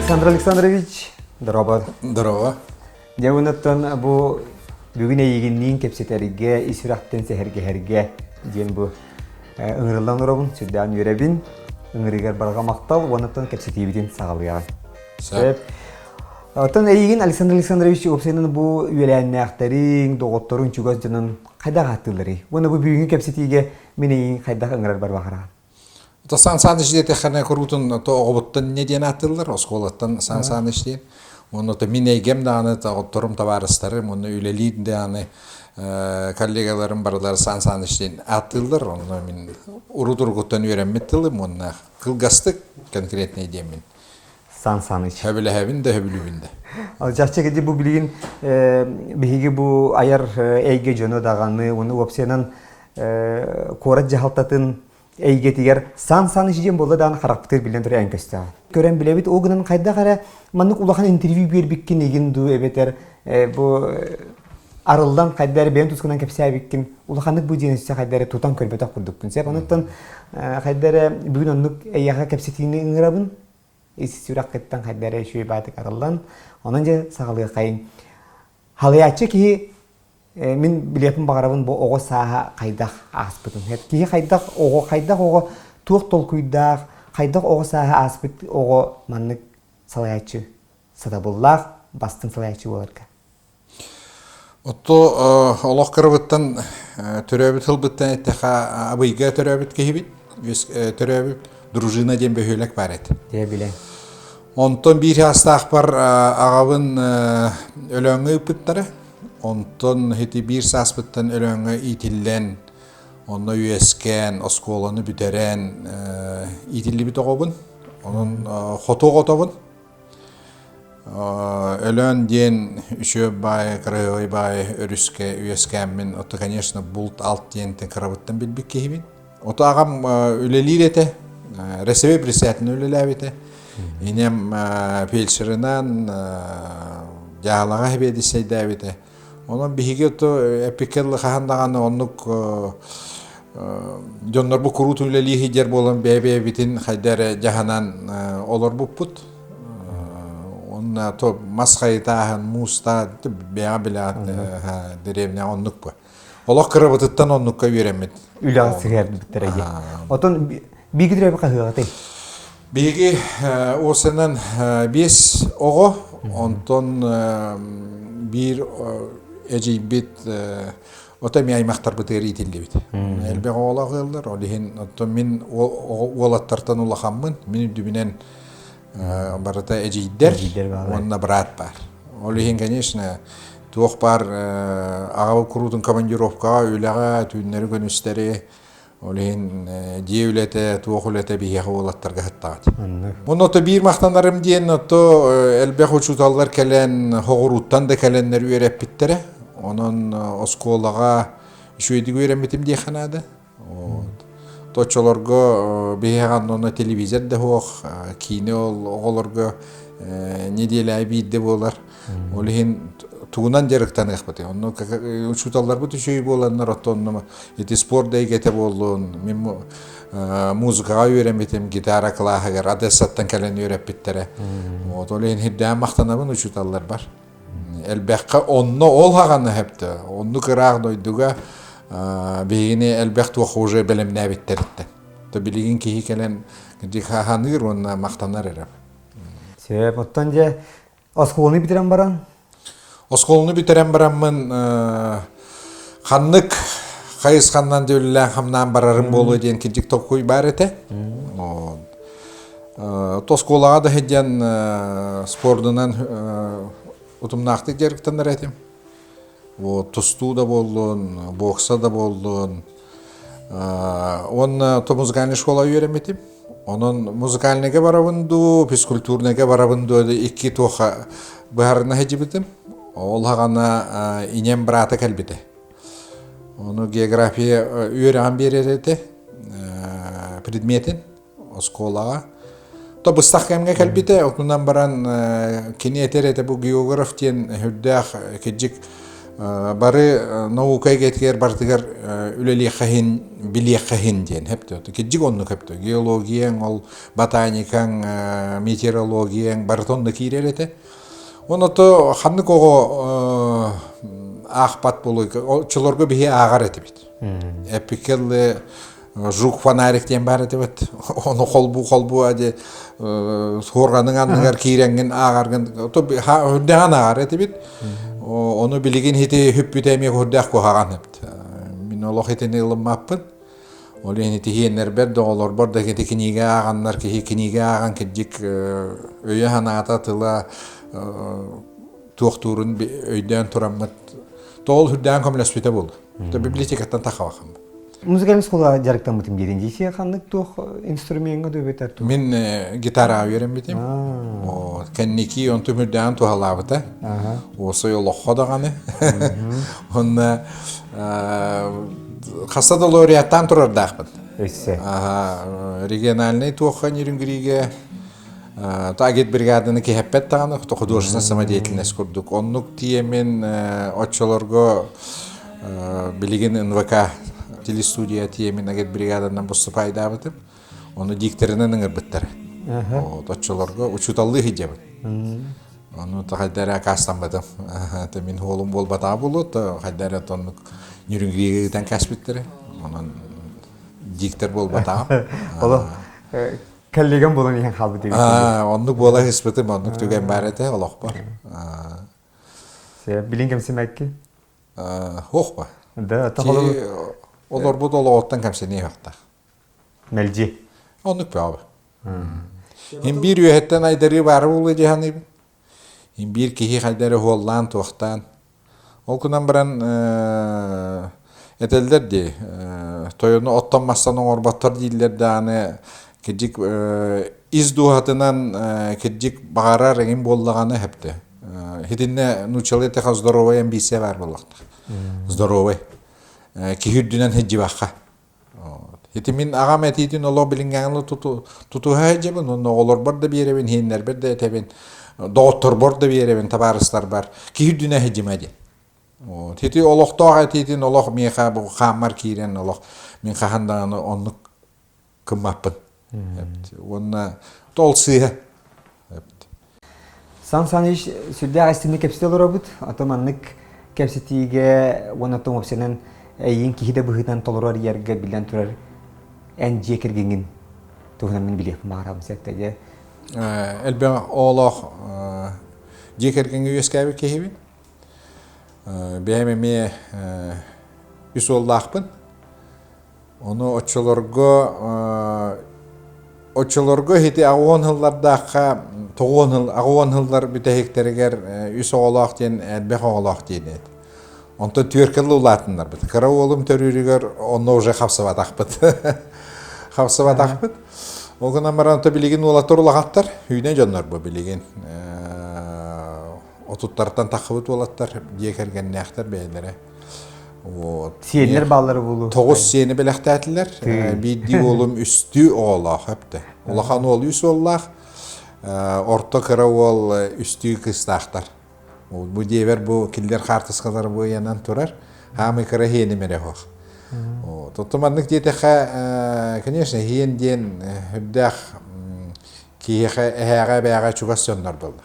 Александр Александрович, дорообо. Дорообо. Дьэ онуттан бу бүгүн эйигинниин кэпсэтэргэ, ис сүрэхтэн сэһэргэһэргэ диэн бу ыҥырыллан олоробун, сүрдээн үөрэбин. Ыҥырыгар барҕа махтал, уонуттан кэпсэтиибитин саҕалыаҕын. Сөп. Оттон эйигин Александр Александрович уопсайынан бу үөлээннээхтэриҥ, доҕотторуҥ, чугас дьонун хайдах ааттыылларый? Уонна бу бүгүҥҥү кэпсэтиигэ мин эйигин хайдах ыҥырар барбахараҕын? То Сан Саныч диэтэххинэ куруутун то оҕобуттан не диэн ааттыыллар, оскуолаттан Сан Саныч диэн. Уонна то мин эйгэм даҕаны доҕотторум, табаарыстарым, уонна үлэлиир даҕаны коллегаларым барылар Сан Саныч диэн ааттыыллар. Онно мин урут-урукуттан үөрэммит тылым уонна кылгастык конкретный диэммин. Сан Саныч. Сөбүлэһэбин да, сөбүлүүбүн да. Ал чахчы киди бу билигин биһиги бу айар эйгэ дьоно даҕаны уонна уопсайынан куорат дьаһалтатын эйгэтигэр Сан Саныч диэн буолла даҕаны харахпытыгар биллэн турар эн көстөҕө. Көрөн билэбит, ол гынан хайдах эрэ маннык улахан интервью биэрбиккин игин дуу эбэтэр бу арыллан хайда эрэ бэйэм тускунан кэпсээбиккин улаханнык бу диэн өссө хайда эрэ тутан көрбөтөх курдукпун. Сөп онуттан хайда эрэ бүгүн оннук эйиэхэ кэпсэтиини ыҥырабын. Ис сүрэххиттэн хайда эрэ үчүгэй баатык арыллан, онон дьэ саҕалыахайын. Халыйааччы киһи мин билиэхпин баҕарабын бу оҕо сааһа хайдах ааспытын. Киһи хайдах оҕо, хайдах оҕо туох толкуйдаах, хайдах оҕо сааһа ааспыт оҕо маннык салайааччы сатабыллаах, бастыҥ салайааччы буоларга. Отто олох кырабыттан төрөөбүт тылбыттан эттэхэ Абыйга төрөөбүт киһибит, төрөөбүт Дружина диэн бөһүөлэк баар этэ. Дьэ билэн. Онтон биир саастаахпар аҕабын Өлөөҥҥө ыыппыттара. Онтон ити биир сааспыттан Өлөөҥҥө иитиллэн, онно үөскээн, оскуоланы бүтэрэн иитиллибит оҕобун. Онон хоту оҕотобун. Өлөөн диэн үчүгэй баай, кыраһыабай баай өрүскэ үөскээммин, ото, конечно, булт-алт диэнтэн кырабыттан билбит киһибин. Ото аҕам үлэлиир этэ, РСВ председателинэн үлэлээбитэ. Инем фельдшерынан дьаһалаҕа сэбиэдиссэйдээбитэ. Онон биһиги ото эппиккэ дылы хаһан даҕаны оннук дьоннорбут куруутун үлэлии сылдьар буолан бэйэ-бэйэбитин хайда эрэ дьаһанан олорбуппут. Уонна то мас хайытааһын, муустаа бэйэҕэ билэҕит дэриэбинэҕэ оннук бу. Олох кырабытыттан оннукка үөрэммит. Үлэҕэ сыһыарбыттара дии. Отон биһиги төрөөбүт хаһыаҕытай? Биһиги уосанан биэс оҕо, онтон биир эдьиийбит ото эмиэ аймахтарбытыгар иитиллибит. Элбэх оҕолоох ыаллар, ол иһин оттон мин уолаттартан улахаммын, мин үрдүбүнэн барыта эдьиийдэр уонна быраат баар. Ол иһин, конечно, туох баар аҕабыт куруутун командировкаҕа, үлэҕэ, түүннэри-күнүстэри Ол иһин дьиэ үлэтэ, туох үлэтэ биһиэхэ уолаттарга сыттаҕыт. Онно ото биир махтанарым диэн ото элбэх учууталлар кэлэн, хоҕурууттан да кэлэннэр үөрэппиттэрэ. Онон оскуолаҕа үчүгэйдик үөрэммитим диэххэ наада. Вот. Точчолорго биһиэхэ онно телевизор да суох, киинэ ол оҕолорго неделя биирдэ буолар. Ол иһин тугунан дьарыктаныахпытый? Онно учууталларбыт үчүгэй буоланнар, оттон ити спорт эйгэтэ буоллун, мин музыкаҕа үөрэммитим, гитара кылааһыгар Одессаттан кэлэн үөрэппиттэрэ. Вот ол иһин ирдээн махтанабын учууталларбар. Элбэххэ онно ол хаҕаны хэптэ. Оннук ыраах дойдуга биһигини элбэх туохха уже бэлэмнээбиттэриттэн. То билигин киһи кэлэн хаһаныыр уонна махтанар эрэ. Сөп, оттон дьэ Оскуоланы бүтэрэн баран? Оскуоланы бүтэрэн бараммын ханнык хайысханнан да үлэлээн-хамнаан барарым буолуо диэн кирдик толкуй баар этэ. Оскуолаҕа да сылдьан спордунан утумнаахтык дьарыктанар этим. Вот, тустуу да буоллун, бокса да буоллун. Уонна то музыкальный школа үөрэммитим. Онон музыкальныйга барабын дуу, физкультурныйга барабын дуу икки туоха быһарына сылдьыбытым. Ол хаҕана инем брата кэлбитэ. Ону география үөрэҕин биэрэр этэ предметин. оскуолаҕа. То быстах кэмҥэ кэлбитэ, отунан баран кини этэр этэ бу географ диэн үрдээх кирдьик Бары наука эйгэтигэр барытыгар үлэлиэххэ иһин, билиэххэ иһин диэн хэптө. Кирдьик оннук хэптө. Геологияҥ, ол ботаникаҥ, метеорологияҥ барыта онно киирэр этэ. Оното ханнык оҕо аахпат буолуой, оччолорго биһи ааҕар этибит. Эпикеллы жук фонарик диэн баар этибит. Ону холбуу-холбуу ади суорҕаның анныгар киирэҥҥин ааҕаргын үрдэҕин ааҕар этибит. Ону билигин ити хүппүтэ эмиэ үрдээх куһаҕан эбит. Мин олох итини ылыммаппын. Ол иһин ити иһиэннэрбэр да оҕолорбор да ити кинигэ ааҕаннар киһи кинигэ ааҕан кирдьик өйө-санаата тыла туохтуурун өйдөөн тураммыт тоҕол үрдээн көмөлөспүтэ буолла. Библиотекаттан тахабахым. Музыкальный школа дьарыктаммытым диэтин дии ханнык туох инструмеҥҥа дөбөтөр туох? Мин гитараҕа үөрэммитим. Кэнники онтум үрдээн туһалаабыта. Уосай олоххо даҕаны. Онно хаста да лауреаттаан турардаахпын. Өссө. Региональный туохха Нерюнгриге агит бригаданы киһэппэт даҕаны художественная самодеятельность курдук. Оннук тиэмин оччолорго билигин НВК телестудия тиэмин агит бригаданан выступайдаабытым. Ону дикторынан ыҥырбыттара. Оччолорго учууталлыы сылдьабын. Ону хайда эрэ акаастаммытым. Мин уолум буолбатаҕа буолуо, то хайда эрэ оннук Нерюнгригэ ыытан кээспиттэрэ. Онон диктор буолбатаҕым. Олох коллегам буолан иһэн хаалбыт эбит. Оннук буола сыспытым, оннук түгэн баар этэ олохпор. Билин кэмсимэкки? Хуохпа. Да, Олорбут олоҕуттан кэмсэниэ суохтаах. Мэлдьи. Оннук бөҕө. Ин биир үөһэттэн айдарыы баара буолуо дии саныыбын. Ин биир киһи хайда эрэ уһуоллаан, туохтаан. Ол гынан баран этэллэр дии, тойону оттон мастан оҥорботтор дииллэр даҕаны, кирдьик ис дууһатынан кирдьик баҕарар эҥин буоллаҕына сөптө. Итиннэ нууччалыы эттэххэ здоровай амбиция баар буоллахтаах. Здоровай. Киһи үрдүнэн сылдьыбакка. Ити мин аҕам этиитин олох билиҥҥээҥҥэ тутуһа сылдьабын, уонна оҕолорбор да биэрэбин, иһиннэрбэр да этэбин, доҕотторбор да биэрэбин, табаарыстарбар. Киһи үрдүнэн сылдьыма диэн. Вот. Ити олохтоох этиитин олох миэхэ бу хааммар киирэн олох мин хаһан даҕаны оннук кыммаппын. Уонна ол сыыһа. Сан Саныч сүрдээх истинник кэпсэтэ олоробут. Ато маннык кэпсэтиигэ уонна тоҥопсенан эйиин киһи да быһыытынан толору арыйарга биллэн турар эн дьиэ кэргэҥҥин туһунан мин билиэхпин баҕарабын сөптө дьэ. Элбэх оҕолоох дьиэ кэргэҥҥэ үөскээбит киһибин. Бэйэм эмиэ үс уоллаахпын. Ону оччолорго оччолорго ити аҕуон сыллардаахха тоҕуон сыл аҕуон сыллар бүтэһиктэригэр үс оҕолоох диэн элбэх оҕолоох диэн этэ. Онтон түөркэ улаатыннарбыт. Кыра уолум төрүүрүгэр онно уже хапсыбатахпыт. Хапсыбатахпыт. Ол гынан баран то билигин уолаттар улахаттар, үүнэ дьоннор бу билигин. Отуттартан таххыбыт уолаттар дьиэ кэргэннээхтэр бэйэлэрэ. Вот. Сиэннэр бааллара буолуо. Тоҕус сиэни бэлэхтээтилэр. Биирдии уолум үстүү оҕолоох эптэ. Улахан уол үс уоллаах, орто кыра уол үстүү кыыстаахтар. Бу диэбэр бу кинилэр хаартыскалара бу ыйанан турар. Хаамый кыра иһиэним эрэ суох. Вот. Маннык диэтэххэ, конечно, иһиэн диэн үрдээх киһиэхэ эһээҕэ эбээҕэ чугас дьоннор буолла.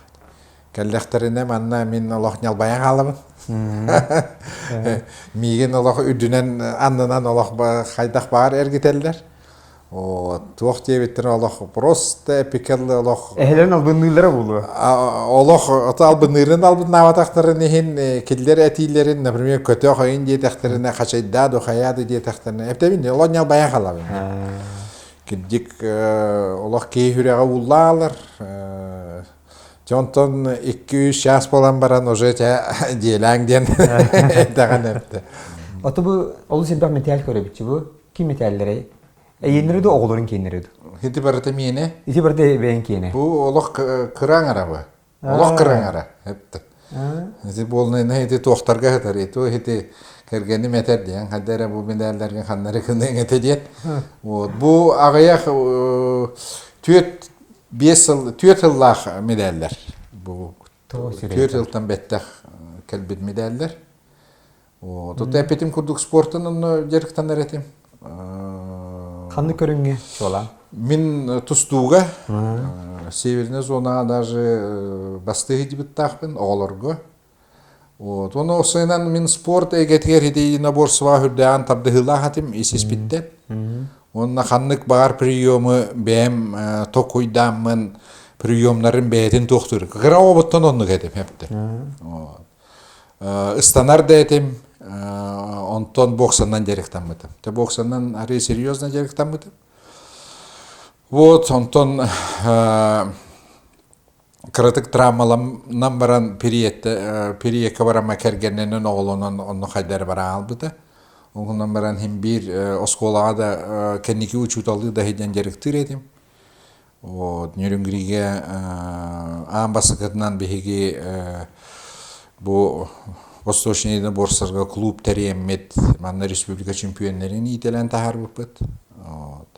Кэллэхтэринэ манна мин олох ньалбайан хаалабын. Миигин олох үрдүнэн аннынан олох хайдах баар эргитэллэр. Вот, туох диэбиттэрин олох просто эпикеллы олох Эһэлэрин албынныыллара буолуо. Олох ото албынныырын албыннаабатахтарын иһин кинилэр этиилэрин, например, көтөх өйүн диэтэхтэринэ, хачайдаа ду хайаа ду диэтэхтэринэ, эптэбин олох ньалбайан хаалабын. Кирдик олох киһи сүрэҕэ ууллаалар. Дьэ онтон 2-3 чаас буолан баран уже чэ дьиэлээҥ диэн этэҕин эптэ. Ото бу олус элбэх мэтээл көрөбүтчү бу. Ким мэтээллэрэй? Эйиэннэри ду оҕолорун киэннэри ду? Ити барыта миэнэ. Ити барыта бэйэҥ киэнэ. Бу олох кыра аҥара бу. Олох кыра аҥара. Эптэ. Ити буолнайна ити туохтарга сытар. Ити ити кэргэним этэр диэн хайда эрэ бу медалларга ханнары гыныаҥ этэ диэн. Вот бу аҕыйах түөрт Биэс сыл, түөрт сыллаах медаллар. Бу түөрт сылтан бэттэх кэлбит медаллар. Вот эппитим курдук спортун онно дьарыктанар этим. Ханнык көрүҥҥэ чуолаан? Мин тустууга северная зонаҕа даже бастыы дебюттаахпын оҕолорго. Вот. Оны осынан мин спорт эйгэтигэр ити единоборствоҕа үрдээн тардыһыылаах этим ис-испиттэн. Уонна ханнык баҕар приемы бэйэм токуйдааммын приемнарын бэйэтин туохтуур. Кыра оҕобуттан оннук этим эптэ. Ыстанар да этим, онтон боксанан дьарыктаммытым. Те боксанан арый серьезно дьарыктаммытым. Вот, онтон кыратык травмаланан баран периекка барама кэргэннэнэн оҕолонон онно хайдары бара аалбыта. Онон баран хим биир оскуолаҕа да кэнники учууталлыы да сылдьан дьарыктыыр этим. Вот, Нерюнгригэ аан бастакытынан биһиги бу Восточный единоборствоҕа клуб тэрийэммит, манна республика чемпионнарын иитэлээн таһаарбыппыт. Вот.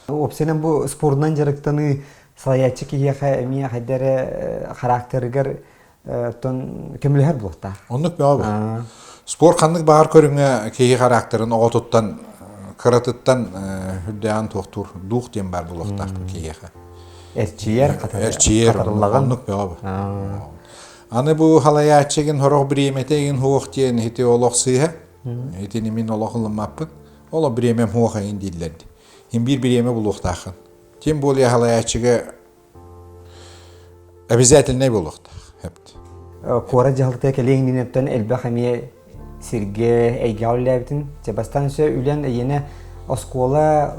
Уопсайынан бу спордунан дьарыктаныы салайааччы киһиэхэ эмиэ хайда эрэ характерыгар оттон көмөлөһөр буолуохтаах. Оннук бөҕө. Спорт ханнык баҕар көрүҥэ киһи характерын оҕотуттан кыратыттан үрдээн туохтуур дух диэн баар буолуохтаах киһиэхэ. Эрчийэр, Эрчийэр, оннук бөҕө. Аны бу халайааччыгын хорох бириэмэтэ игин хуох диэн ити олох сыыһа. Итини мин олох ылыммаппын. Ол бириэмэм хуох эйин дииллэр. Хин биир бириэмэ булуохтааххын. Тем более халайааччыга Обязательнай буолуохтаах. Куорат дьаһалтата кэлиэҥ иннинэттэн элбэх эмиэ сиргэ эйгэҕэ үлэлээбитин. Чэ, бастаан өссө үлэн эйиэнэ оскуола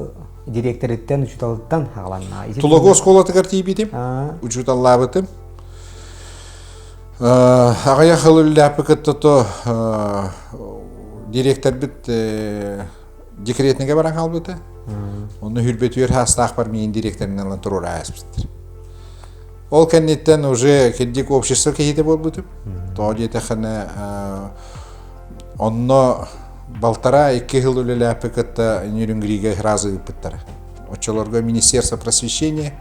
дириэктэриттэн, учууталыттан аҕаланна. Тулагы оскуолатыгар тиийбитим, учууталлаабытым. Аҕыйах сыл үлэлээппит кытта то директорбит декретнигэ баран хаалбыта. Онно хүрбэтүөр хаастаахпар миин директорынан ылан туруора ааспыттар. Ол кэнниттэн уже кирдик общество киһитэ буолбутум. Тоҕо диэтэххинэ онно балтараа икки сыл үлэлээппи кытта Нерюнгригэ сразу ыыппыттара. Оччолорго Министерство просвещения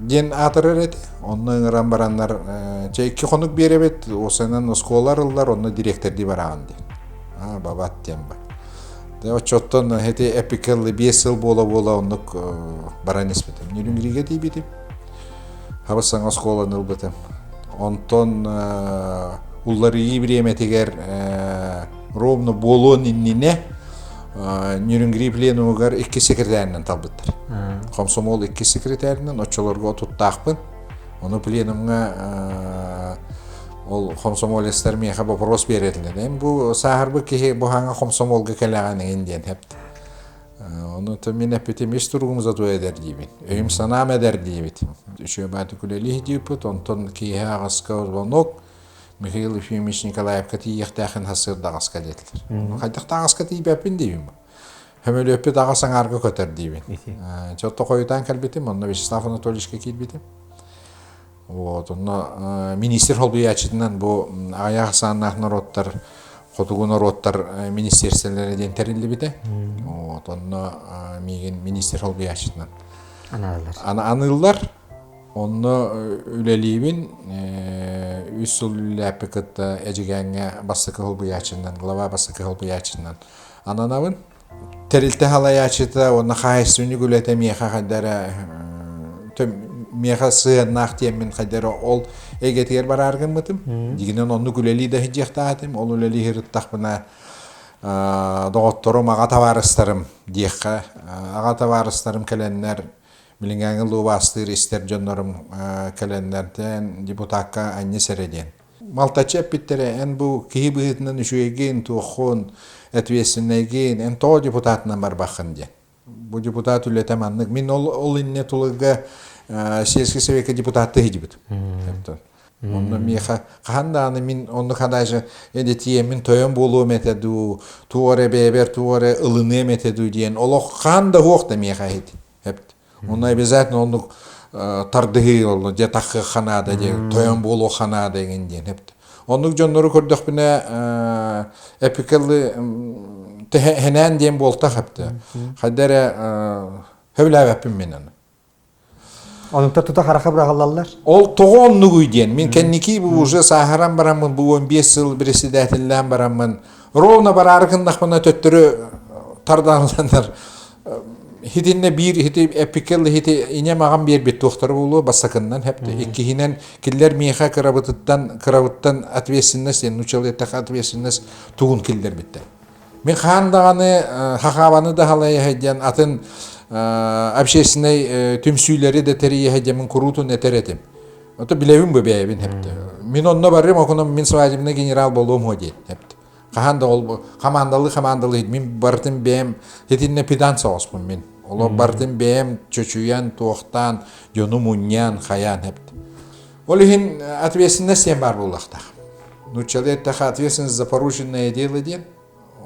диэн аатырар этэ. Онно ыҥыран бараннар чэ икки хонук биэрэбит, осанан оскуола арыллар, онно директордии бараҕын диэн. Аа, бабат диэн бар. Дэ оччоттон эти эпикелли 5 сыл буола-буола оннук баран испитим. Нерюнгригэ тиийбитим. Хабыс саҥа оскуоланы ылбытым. Онтон улларыйыы бириэмэтигэр ровно буолуон иннинэ Нерюнгри пленумугар икки секретарынан талбыттар. Комсомол икки секретарынан оччолорго отуттаахпын. Ону пленумҥа ол комсомолецтар миэхэ вопрос биэрэллэр. Эн бу сааһырбыт киһи бу хаҥа комсомолга кэлэҕин эҥин диэн эпт. Ону мин эппитим ис туругум зато эдэр диибин. Өйүм санаам эдэр диибит. Үчүгэй бааты күлэлии дииппит. Онтон киэһэ аҕаска звонок Михаил Ефимович Николаевка тиийиэхтээхин сарсыарда аҕаска диэтилэр. Хайдах да аҕаска тиийбэппин диибин. Сөмөлүөппүт аҕас аҥаарга көтөр диибин. Чотто хойутаан кэлбитим, онно Вячеслав Анатольевичка киирбитим. Вот, онно министр холбуйааччытынан бу аҕыйах ахсааннаах норуоттар, хотугу норуоттар министерстволара диэн тэриллибитэ. Вот, онно миигин министр холбуйааччытынан анааллар. Аныыллар. Онно үлэлиибин. Үс сыл үлэлээппи кытта Эдьигээҥҥэ бастакы холбуйааччынан, глава бастакы холбуйааччынан ананабын. Тэрилтэ салайааччыта уонна хаһаайыстыбанньык үлэтэ миэхэ хайда эрэ миэхэ сыһыаннаах диэммин хайда эрэ ол эйгэтигэр бараар гыммытым. Дьигинэн оннук үлэлии да сылдьыахтаах этим. Ол үлэлии сырыттахпына доҕотторум, аҕа табаарыстарым диэххэ, аҕа табаарыстарым кэлэннэр билиҥҥээҥи луобаастыыр истэр дьоннорум кэлэннэртэн депутакка анньыс эрэ диэн. Малтаччы эппиттэрэ, эн бу киһи быһыытынан үчүгэйгин, туоххун, ответственнайгын, эн тоҕо депутатынан барбаххын диэн. Бу депутат үлэтэ маннык. Мин ол, ол иннэ тулуга сельский советка депутатты сидибит. Онно миэхэ хаһан даҕаны мин оннук хадайжа эдэтиэммин тойон буолуом этэ дуу, туох эрэ бэйэбэр туох эрэ ылыныам этэ дуу диэн олох хаан да суох да миэхэ иһит. Эпт. Онно обязательно оннук тардыһыы олно дьэ таххыахха наада диэн тойон буолуохха наада эҥин диэн эпт. Оннук дьоннору көрдөхпүнэ эпикелли хэнээн диэн буолтах эпте. Хайда эрэ хөбүлээбэппин мин аны. Онуктар тута хараха быраҕыллаллар. Ол тоҕо оннугуй диэн. Мин кэнники бу уже сааһыран бараммын, бу 15 сыл председателлээн бараммын, ровно бараары гыннахпына төттөрү тардаанланар. Хитинне биир хити эпикел хити инем аҕам биэрбит туохтара буолуо бассакыннан хепте. Иккиһинэн киллер миэхэ кырабытыттан кырабыттан ответственность диэн нучал этэх ответственность тугун киллэрбиттэр. Мин хаан даҕаны хахаабаны да халайа диэн атын общественнай түмсүүлэри да тэрийэ диэн куруутун этэр этим. Ото билэбин бу бэйэбин хепте. Мин онно барым, окунум мин свадебный генерал болуом хо диэн хепте. Хаһан да ол хамаандалы хамаандалы мин барытын бэйэм итиннэ педан соҕуспун мин. Олор барытын бэйэм чочуйан, туохтаан, дьону мунньаан, хайаан хепте. Ол иһин ответственность диэн баар буолуохтаах. Нууччалыы эттэххэ ответственность за порученное дело диэн.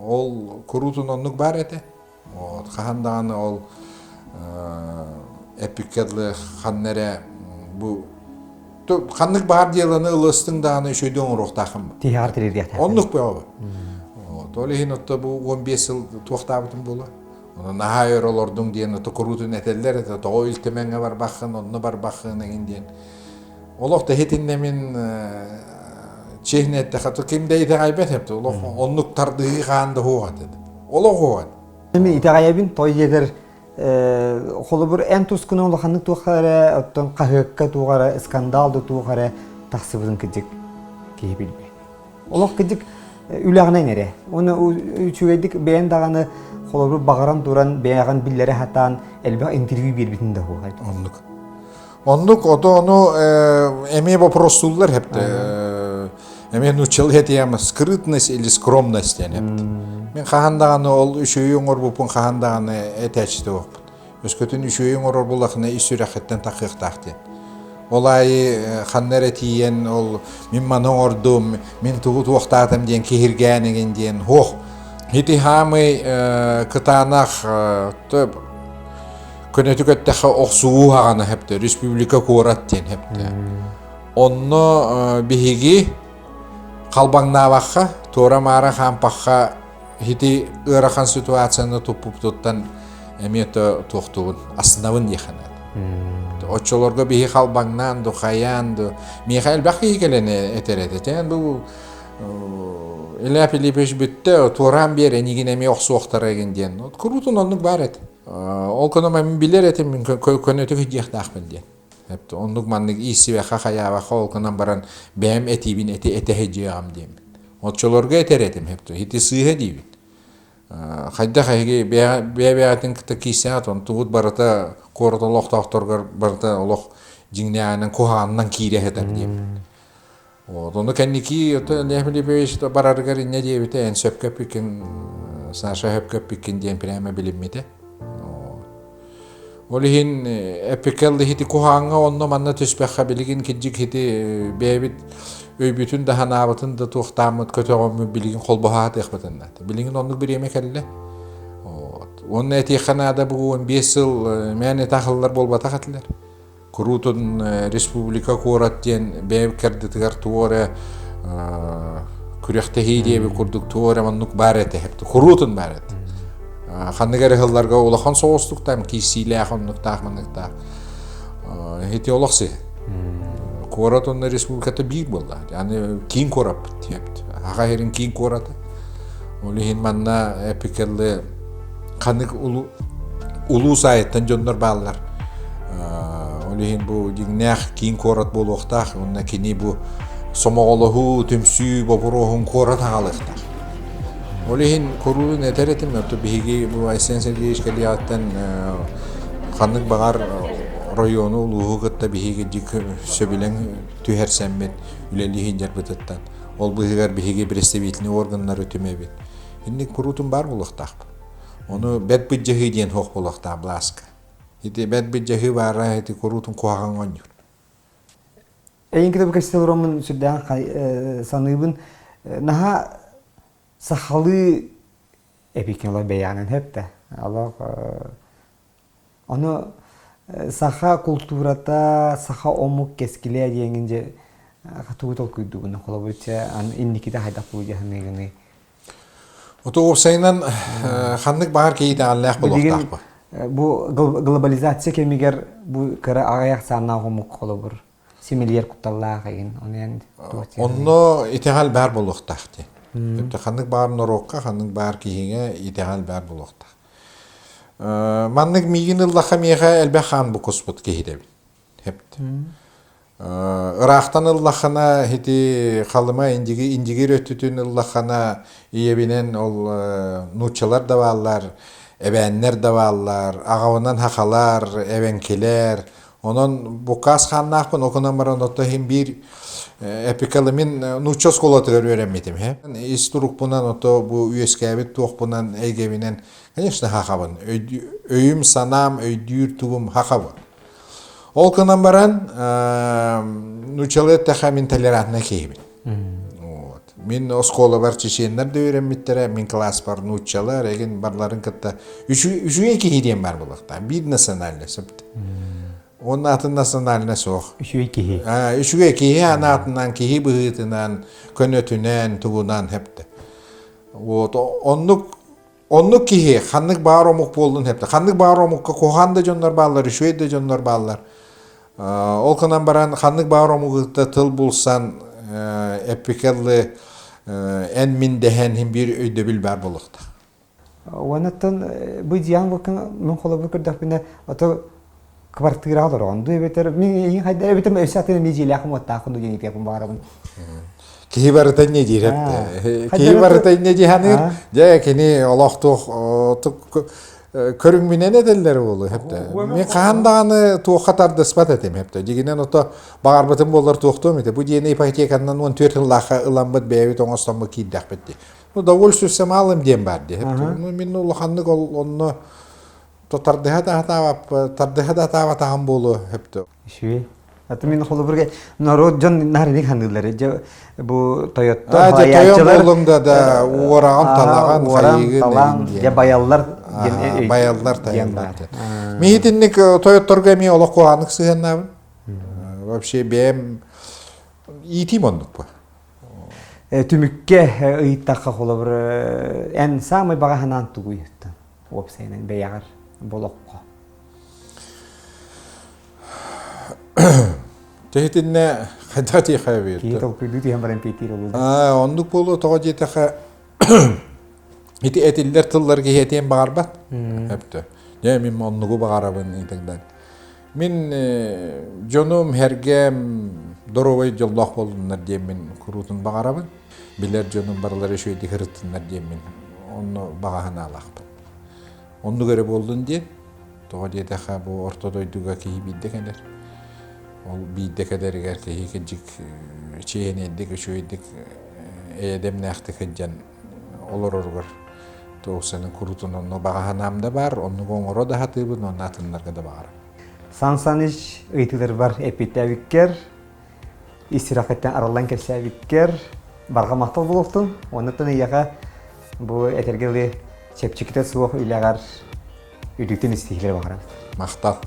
Ол куруутун оннук баар этэ. Вот, хаһан даҕаны ол эпиккэ дылы ханна эрэ бу ханнык баар дьыаланы ылыстыҥ даҕаны үчүгэйдик оҥоруохтааххын. Тиһэҕэр тириэрдиэхтээх. Оннук бөҕө. Вот, ол иһин отто бу 15 сыл туохтаабытым буолуо. Ону наһаа өр олордуҥ диэн ото куруутун этэллэр этэ, тоҕо Ил Түмэҥҥэ барбаххын, онно барбаххын эҥин диэн. Олох да иһитиннэ мин чиэһинэ эттэххэ, ким да итэҕэйбэт эбит. Олох оннук тардыһыы хаан да суох этэ. Олох суох этэ. Мин итэҕэйэбин, той диэтэр холобур эн тускунан улаханнык туохха эрэ оттон хаһыакка туох эрэ скандал да туох эрэ тахсыбытын кырдьык киһи билбэт. Олох кырдьык үлэҕинэн эрэ. Уонна үчүгэйдик бэйэн даҕаны холобур баҕаран туран бэйэҕин биллэрэ сатаан элбэх интервью биэрбитин да суох. Оннук. Оннук ото ону эмиэ вопростууллар хепте. Эмиэ нууччалыы этиэм скрытность или скромность диэн эпт. Мин хаһан даҕаны ол үчүгэйи оҥорбуппун хаһан даҕаны этээччи буолбут. Өскөтүн үчүгэйи оҥорор буоллаххына ис сүрэххиттэн тахыахтаах диэн. Ол аайы ханна эрэ тиийэн ол мин маны оҥордум, мин тугу туохтаатым диэн киһиргээн игин диэн һуох. Ити хаамый кытаанах көнөтүк эттэххэ охсуһуу хаҕана хэптэ республика куорат диэн хэптэ. Онно биһиги халбаҥнаабахха, туора-маара хаампахха ити ыарахан ситуацияны туппуппутуттан эмиэ туохтуубун астынабын диэххэ наада. Оччолорго биһи халбаҥнаан ду, хайаан ду, миэхэ элбэх киһи кэлэн этэр этэ. Тэн бу Илья Филиппович бүттэ, туораан биэр, эйигин эмиэ охсуохтара игин диэн. Куруутун оннук баар этэ. Ол көнө мин билэр этим, мин көнөтүк иһдиэхтаахпын диэн. Оннук маннык ииссибэххэ хайаабахха ол гынан баран бэйэм этиибин эти этэһэ дьиэҕим диэммин. Оччолорго этэр этим ити сыыһа диибин. Хайдах эһиги бэйэ-бэйэҕитин кытта киирсэҕит, онтугут барыта куорат олохтоохторугар барыта олох дьиҥнээҕинэн куһаҕанынан киирэ сытар диэммин. Вот, ону кэнники Лев Филиппович барарыгар инньэ диэбитэ, эн сөпкө эппиккин, Саша сөпкө эппиккин диэн прямо билиммитэ. Ол иһин эпикэл ити куһааҥҥа онно манна түспэххэ билигин кирдьик ити бэйэбит өйбүтүн да санаабытын да туохтааммыт көтөҕөммүт билигин холбоһоотыахпытын наада. Билигин оннук бириэмэ кэллэ. Вот. Уонна этиэххэ наада бу 15 сыл мээнэ тахыллар буолбатах этилэр. Куруутун республика куорат диэн бэйэ кэрдитигэр туох эрэ күрэхтэһии диэби курдук туох эрэ маннык баар этэ куруутун баар этэ. Ханнык эрэ сылларга улахан соҕустук там киирсиилээх оннуктаах манныктаах ити олох си куорат уонна республиката биир буолла аны киин куораппыт диэбит аха иһэрин киин куората ол иһин манна эпикеллы ханнык улуус аайыттан дьоннор бааллар. Ол иһин бу дьиҥнээх киин куорат буолуохтаах уонна кини бу сомоҕолоһуу, түмсүү боппуруоһун куорат аҕалыахтаах. Ол иһин куруутун этэр этим, оттон биһиги бу Айсен Сергеевич кэлиэҕиттэн ханнык баҕар оройуону, улууһу кытта биһиги дьик сөбүлэҥ түһэрсэммит үлэлии сылдьарбытыттан ол быыһыгар биһиги представительный органнары түмэбит. Инник куруутун баар буолуохтаахпыт. Ону бэрт быдьаһыы диэн суох буолуохтаах былааска. Ити бэрт быдьаһыы баара ити куруутун куһаҕаҥҥа оонньуур. Эйин кытта кэпсэтэ олороммун сүрдээх саныыбын. Наһаа сахалыы эпикин олох бэйэҕинэн сөп да. Олох Ону саха култуурата, саха омук кэскилэ диэҥин дьэ тугу толкуйдуугун? Холобур, чэ, аны инникитэ хайдах буолуо дии саныыгыный? Ото уопсайынан ханнык баҕар киһи итэҕэллээх буолуохтаахпыт. Бу глобализация кэмигэр бу кыра аҕыйах сааннаах омук холобур симэлийэр кутталлаах игин онон Онно итэҕэл баар буолуохтаах дии. Ханнык баар норуокка, ханнык баар киһиҥэ итэҕэл баар буолуохтаах. Маннык миигин ыллахха миэхэ элбэх хаан букуспут киһитэбин. Хепт. Ыраахтан ыллаххына ити Халыма Индиги Индигир өттүтүн ыллаххына ийэбинэн ол нууччалар да бааллар, эбээннэр да бааллар, аҕабынан хахалар, эбэҥкилэр. Онон буккаас хааннаахпын, ол гынан баран ото иһин биир эпикалы мин нуучча оскуолатыгар үөрэммитим. Ис турукпунан ото бу үөскээбит туохпунан эйгэбинэн, конечно, хахабын. Өйүм, санаам, өйдүүр тугум хахабын. Ол гынан баран, нууччалыы эттэххэ мин толерантнай киһибин. Вот. Мин оскуолабар чеченнэр да үөрэммиттэрэ, мин класспар нууччалар, эгин барларын кытта үчүгэй киһи диэн баар буолуохтаах. Биир национальность сөптө. Уонна атын национальность суох. Үчүгэй киһи. Үчүгэй киһи анаатынан, киһи быһыытынан, көнөтүнэн, тугунан хэптэ. Вот. Оннук Оннук киһи ханнык баар омук буоллун хэптэ. Ханнык баар омукка куһаҕан да дьоннор бааллар, үчүгэй да дьоннор бааллар. Ол гынан баран ханнык баар омугутта тыл булсан эппикэллы эн-мин дэһэн иһин биир өйдөбүл баар буолуохтаах. Уонаттан бу дьиэҥ буккун мин холобур көрдөхпүнэ ото квартираҕа олороҕун дуу эбэтэр мин эйигин хайда эбэтэр өссө атын эмиэ дьиэлээхпин уоттаахпын дуу диэн ыйытыахпын баҕарабын. Киһи барыта инньэ диир Киһи барыта инньэ дии саныыр. Дьэ кини олохтуох көрүҥмүнэн этэллэр буолуо хэптэ. Мин хаһан даҕаны туохха тардыспат этим хэптэ. Дьигинэн ото баҕарбытым буоллар туохтуом этэ. Бу диэни ипотеканан 14 сыллаахха ыламмыт бэйэбит оҥостоммут киирдэхпит дии. Ну довольствуйся малым диэн баар дии. Ну мин улаханнык ол онно То тардыһа да сатаабаппы, тардыһа да сатаабатаҕым буолуо сөптө. Үчүгэй. Аты мин холобурга норуот дьон наһарыны ханыыллар. Дьэ бу тойоттор, хайааччылар тойон да да уораҕын талаҕан хайыгын талаан дьэ баяллар диэн баяллар тайаллар. Мин итинник тойотторго эмиэ олох куһаҕаннык сыһыаннаабын. Вообще бэйэм иитиим оннук бу. Түмүккэ ыйыттахха холобур эн саамай баҕа санаан тугуй уопсайынан бэйэҕэр болоххо? Тэһитиннэ хайдах тиэхэ Киһи толкуйдуу түһэн баран пиэтиир олуга. Аа, оннук буолуо тоҕо диэтэхэ ити этиллэр тыллар киһи этиэн баҕарбат. Өптө. Дьэ мин оннугу баҕарабын и так далее. Мин дьонум, сэргэм доруобай дьоллоох буоллуннар диэммин куруутун баҕарабын. Билэр дьонум барылара үчүгэйдик ырыттыннар диэммин онно баҕа санаалаахпын. Оннук эрэ буоллун диэн, тоҕо диэтэхэ бу орто дойдуга киһи биирдэ кэлэр. Ол биирдэ кэлэригэр киһи кырдьык чиэһинэйдик, үчүгэйдик эйэдэмнээхтик сылдьан олороругар туохсанын куруутун онно баҕа санаам да баар, оннук оҥоро да сатыыбын уонна атыннарга да баҕарабын. Сан Саныч ыйытыыларбар эппиэттээбиккэр, ис сүрэххиттэн арыллан кэпсээбиккэр барҕа махтал буолуохтун. Оннуттан эйиэхэ бу этэргэ дылы чэпчэкитэ суох үлэҕэр үрдүктэн истиһилэр баҕарабыт. Махтал.